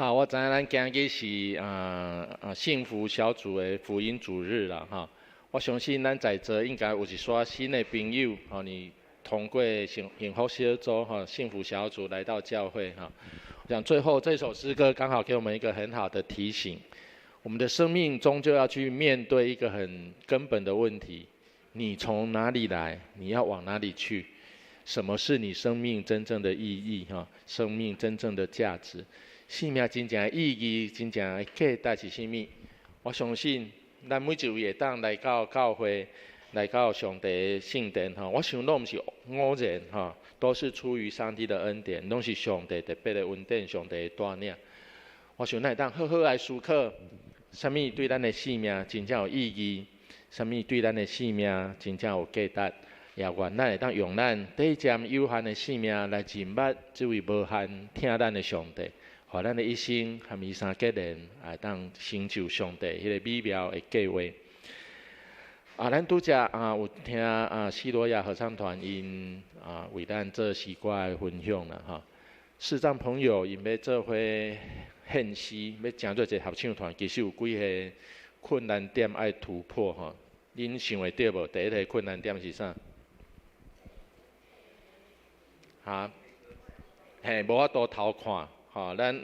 好，我知影咱今日是幸福小組的福音主日啦哈。我相信咱在座應該有一撮新的朋友，吼，你通過幸福小組哈，幸福小組來到教會哈。我想最後這首詩歌剛好給我們一個很好的提醒，我們的生命終究要去面對一個很根本的問題：你從哪裡來？你要往哪裡去？什麼是你生命真正的意義？哈，生命真正的價值？生命真正的意義、真正的價值是啥物？我相信，咱每一位會當來到教會，來到上帝的聖殿，吼，我想攏毋是偶然，吼，都是出於上帝的恩典，攏是上帝特別的恩典，上帝的帶領。我想咱會當好好來思考，啥物對咱的生命真正有意義，啥物對咱的生命真正有價值，也願咱會當用咱短暫有限的生命來認捌這位無限疼咱的上帝。予咱的一生和伊相結連，會當成就上帝彼个美妙的計劃。咱拄才有聽西羅亞合唱團𪜶為咱做詩歌的分享啦吼。視障朋友𪜶欲做伙獻詩，欲成做一個合唱團，其實有幾个困難點愛突破吼。恁想會著無？第一个困難點是啥？哈？嘿，無法度偷看。吼，咱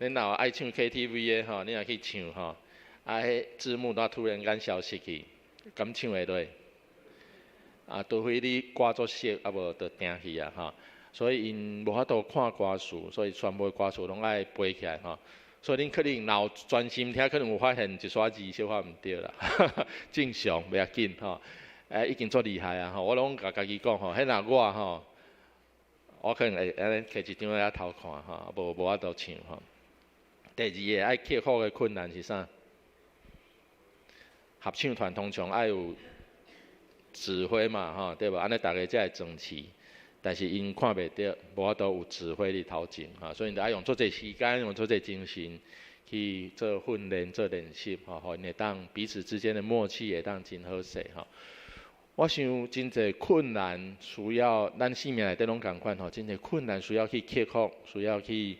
恁若有愛唱 KTV 的吼，你若去唱吼，彼字幕都突然間消失去，敢唱會落？除非你歌足熟，無就定去啊吼。所以𪜶無法度看歌詞，所以全部歌詞攏愛背起來吼。所以恁可能若有專心聽，可能有發現一撮字小可毋對啦，正常袂要緊吼。已經足厲害啊吼！我攏共家己講吼，彼若我吼，我可能會按呢摕一張來偷看吼，無法度唱吼。第二个愛克服的困難是啥？合唱團通常愛有指揮嘛吼，對無？按呢逐家才會整齊。但是𪜶看袂著，無法度有指揮佇頭前吼，所以𪜶著愛用足濟時間，用足濟精神去做訓練、做練習吼，予𪜶會當彼此之間的默契會當真好勢吼。我想真濟困難需要咱生命內底攏仝款吼，真濟困難需要去克服，需要去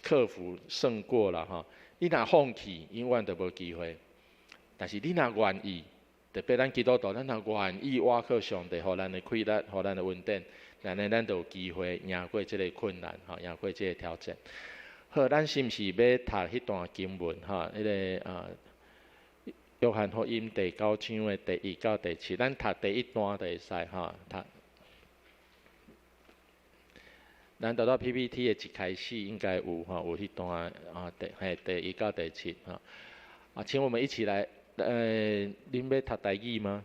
克服勝過啦吼。你若放棄，永遠都無機會。但是你若願意，特別咱基督徒，咱若願意倚靠上帝，予咱的氣力，予咱的恩典，按呢咱就有機會贏過這个困難，吼，贏過這个挑戰。好，咱是毋是欲讀彼段經文？吼，彼个約翰福音第九章的第一到第七，咱讀第一段就會使吼。讀，咱拄才 PPT 的一開始應該有吼，有彼段第一到第七吼。請我們一起來，恁欲讀台語嗎？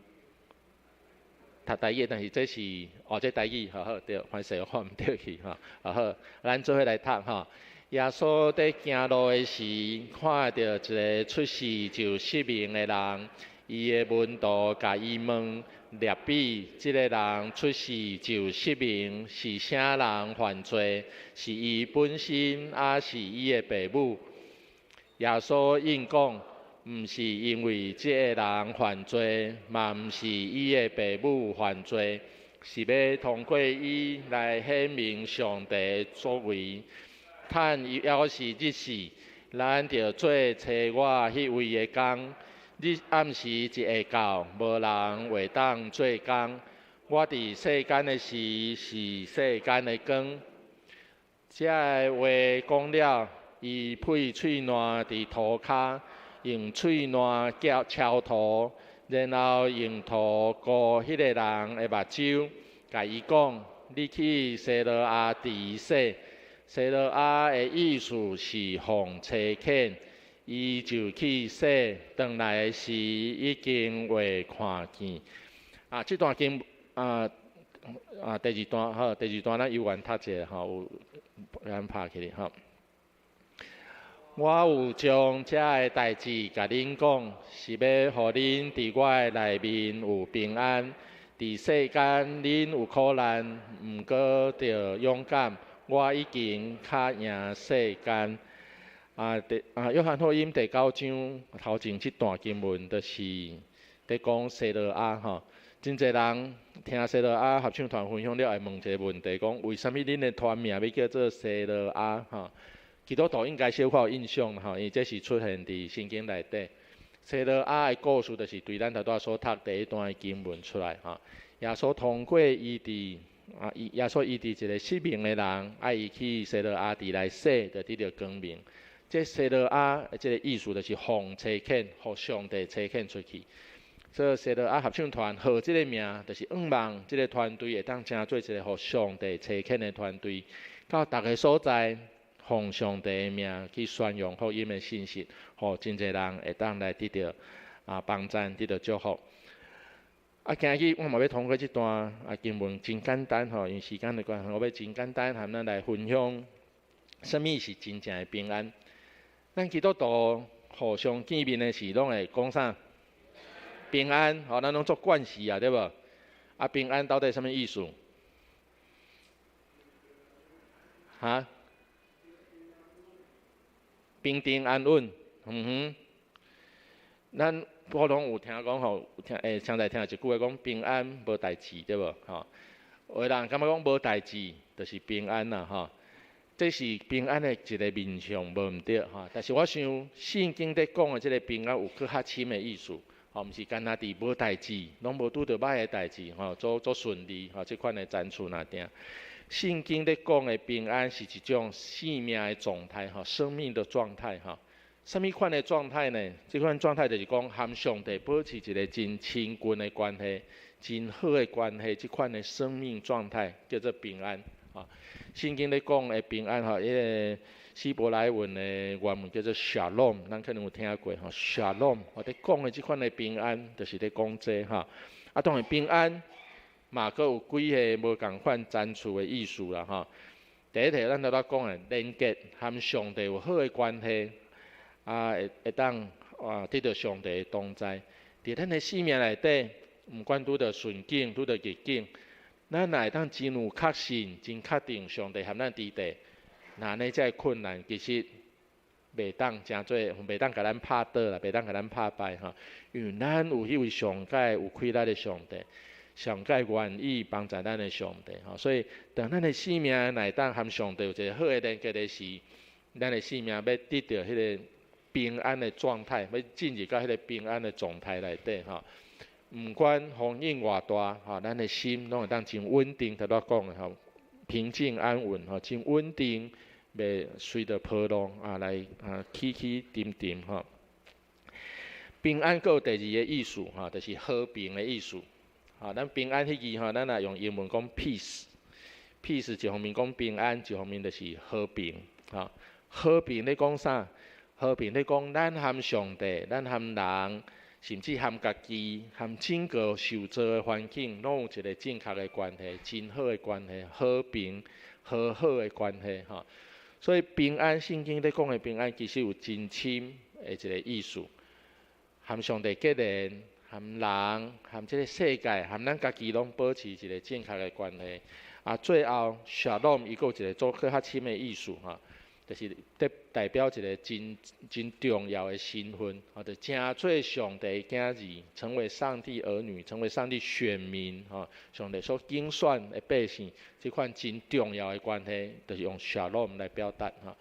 讀台語，但是這是哦，這台語，好好對，歹勢我看毋著去吼。好，咱做伙來讀吼。耶穌佇行路的時，看著一个出世就失明的人，伊的門徒共伊問：辣彼，這个人出世就失明，是啥人犯罪？是伊本身，抑是伊的爸母？耶穌應講：毋是因為這个人犯罪，嘛毋是伊的爸母犯罪，是欲通過伊來顯明上帝的作為。趁猶是日時，咱著做差我彼位的工。日暗時一會到，無人會當做工。我佇世間的時，是世間的光。這个話講了，伊噴喙瀾佇塗跤，用喙瀾敲塗，然後用塗糊彼个人的目睭，共伊講：你去西羅亞池洗。西羅亞的意思是奉差遣，伊就去洗，轉來的時已經會看見。這段經第二段吼，第二段咱猶原讀一下吼，有咱拍起來吼。我有將這个代誌共恁講，是欲予恁佇我的內面有平安。佇世間恁有苦難，毋過著勇敢。我已經敲贏世間。約翰福音第九章頭前這段經文，就是佇講西羅亞吼。真濟人聽西羅亞合唱團分享了，會問一个問題，講為啥物恁的團名欲叫做西羅亞？吼，基督徒應該小可有印象吼，因為這是出現佇聖經內底。西羅亞的故事，就是對咱頭拄仔所讀第一段的經文出來吼。耶穌通過醫治啊，耶穌醫治一个失明的人，愛伊去西羅亞池來洗，就得著光明。這西羅亞的這个意思，就是奉差遣，予上帝差遣出去。所以西羅亞合唱團號這个名，就是向望這个團隊會當成做一个予上帝差遣的團隊，到逐个所在，奉上帝的名去宣揚福音的信息，予真濟人會當來得著幫贊，得著祝福。啊，今日我嘛欲通過這段經文，真簡單吼，因為時間的關係，我欲真簡單和咱來分享，啥物是真正的平安。咱基督徒互相見面的時，攏會講啥？平安，吼，咱攏做慣勢啊，對無？啊，平安到底啥物意思？哈？平定安穩，嗯哼。咱普通有聽講吼，聽常在聽一句話講平安無代誌，對無？吼，有的人感覺講無代誌，就是平安啦，吼。這是平安的一个面向，無毋對，吼。但是我想聖經咧講的這个平安有閣較深的意思。吼，毋是干焦佇無代誌，攏無拄著歹的代誌，吼，做做順利，吼，這款的層次爾定。聖經咧講的平安是一種生命的狀態，吼，生命的狀態，吼。啥物款的狀態呢？這款狀態就是講，和上帝保持一个真親近的關係，真好的關係，這款的生命狀態叫做平安。吼，聖經咧講的平安，吼，彼个希伯來文的原文叫做 Shalom，咱可能有聽過吼。Shalom，我咧講的這款的平安，就是咧講這吼。啊，當然平安嘛，閣有幾个無仝款層次的意思啦吼。第一題咱頭拄講的連結和上帝有好的關係，啊，會會當得著上帝的同在。佇咱的生命內底，毋管拄著順境，拄著逆境，咱若會當真有確信、真確定上帝和咱佇底。若按呢，這个困難其實袂當成做，袂當共咱拍倒啦，袂當共咱拍敗吼。因為咱有彼位上蓋有氣力的上帝，上蓋願意幫助咱的上帝吼。所以，當咱的生命若會當和上帝有一个好的連結的時，咱的生命欲得著彼个平安的狀態，欲進入到彼个平安的狀態內底吼。毋管風雨偌大吼，咱的心攏會當真穩定，頭拄仔講的吼。平靜安穩吼，真穩定，袂隨著波浪啊來起起沉沉吼。平安閣有第二个意思吼，就是和平的意思。吼，咱平安彼字吼，咱若用英文講 peace，peace 一方面講平安，一方面就是和平。吼，和平咧講啥？和平咧講咱和上帝，咱和人，甚至和家己、和整個受造的環境，攏有一个正確的關係，真好的關係，和平、和好的關係，吼。所以平安，聖經咧講的平安，其實有真深的一个意思，和上帝結連，和人、和這个世界、和咱家己攏保持一个正確的關係。啊，最後，Shalom 伊閣有一个做閣較深的意思，吼。就是代代表一个真真重要的身份，吼，就成做上帝囝兒，成為上帝兒女，成為上帝選民，吼，上帝所揀選的百姓，這款真重要的關係，就是用 Shalom 來表達，吼。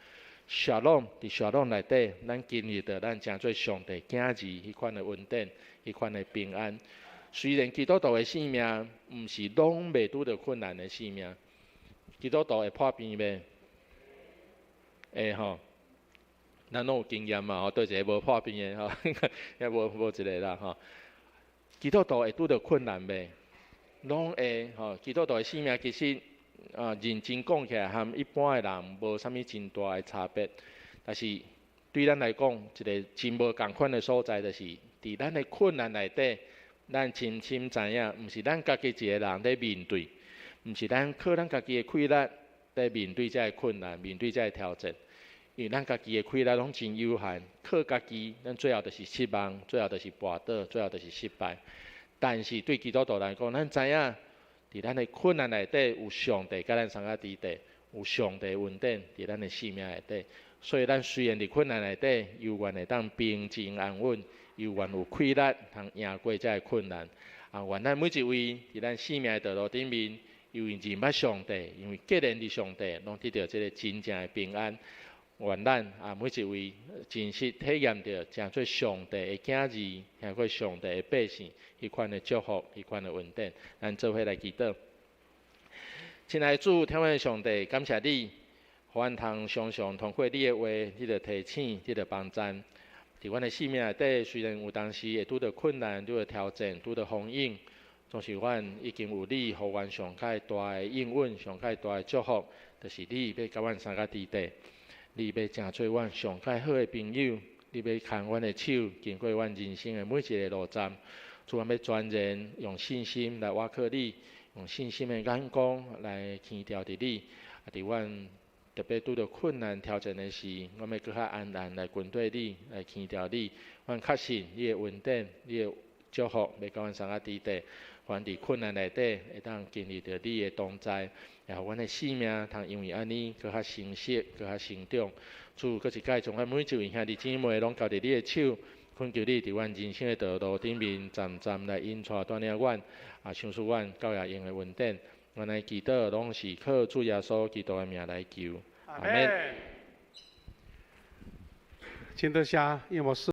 Shalom 佇 Shalom 內底，咱經歷著咱成做上帝囝兒彼款的恩典，彼款的平安。雖然基督徒的生命毋是攏袂拄著困難的生命，基督徒會破病袂？會吼，咱攏有經驗嘛吼，佗一个無破病的吼，也無無一个啦吼。基督徒會拄著困難袂？攏會吼。基督徒的生命其實認真講起來，和一般的人無啥物真大的差別。但是對咱來講，一个真無仝款的所在，就是佇咱的困難內底，咱深深知影，毋是咱家己一个人咧面對，毋是咱靠咱家己的氣力咧面對這个困難，面對這个挑戰。因為咱家己的氣力攏真有限，靠家己，咱最後就是失望，最後就是跋倒，最後就是失敗。但是對基督徒來講，咱知影，佇咱的困難內底有上帝佮咱相佮佇底，有上帝恩典佇咱的生命內底。所以咱雖然佇困難內底，猶原會當平靜安穩，猶原有氣力通贏過這个困難。啊，願咱每一位佇咱生命的道路頂面，因為認捌上帝，因為結連佇上帝，攏得著這个真正的平安。願咱啊每一位真實體驗著，成做上帝的囝兒，聽過上帝的百姓，彼款的祝福，彼款的恩典。咱做伙來祈禱。親愛的主，天父上帝，感謝你，予阮通常常通過你的話，你著提醒，你著幫贊。佇阮的生命內底，雖然有當時會拄著困難、拄著挑戰、拄著風湧，總是阮已經有你，予阮上蓋大的應允、上蓋大的祝福，就是你欲佮阮相佮佇底，你欲成做阮上蓋好的朋友，你欲牽阮的手，經過阮人生的每一个路站。主，阮欲全然用信心來倚靠你，用信心的眼光來牽牢佇你。啊，佇阮特別拄著困難挑戰的時，阮欲閣較安然來跟綴你，來牽牢你。阮確信你的恩典，你的祝福，欲佮阮相佮佇底。阮佇困難內底，會當經歷著你的同在，也予阮的生命通因為按呢，閣較成熟，閣較成長。主，閣一擺將阮每一位兄弟姊妹攏交佇你的手，懇求你佇阮人生的道路頂面，漸漸來引帶帶領阮，啊，賞賜阮夠會用的恩典。阮來祈禱，攏是靠主耶穌基督的名來求。阿門。請多謝葉牧師。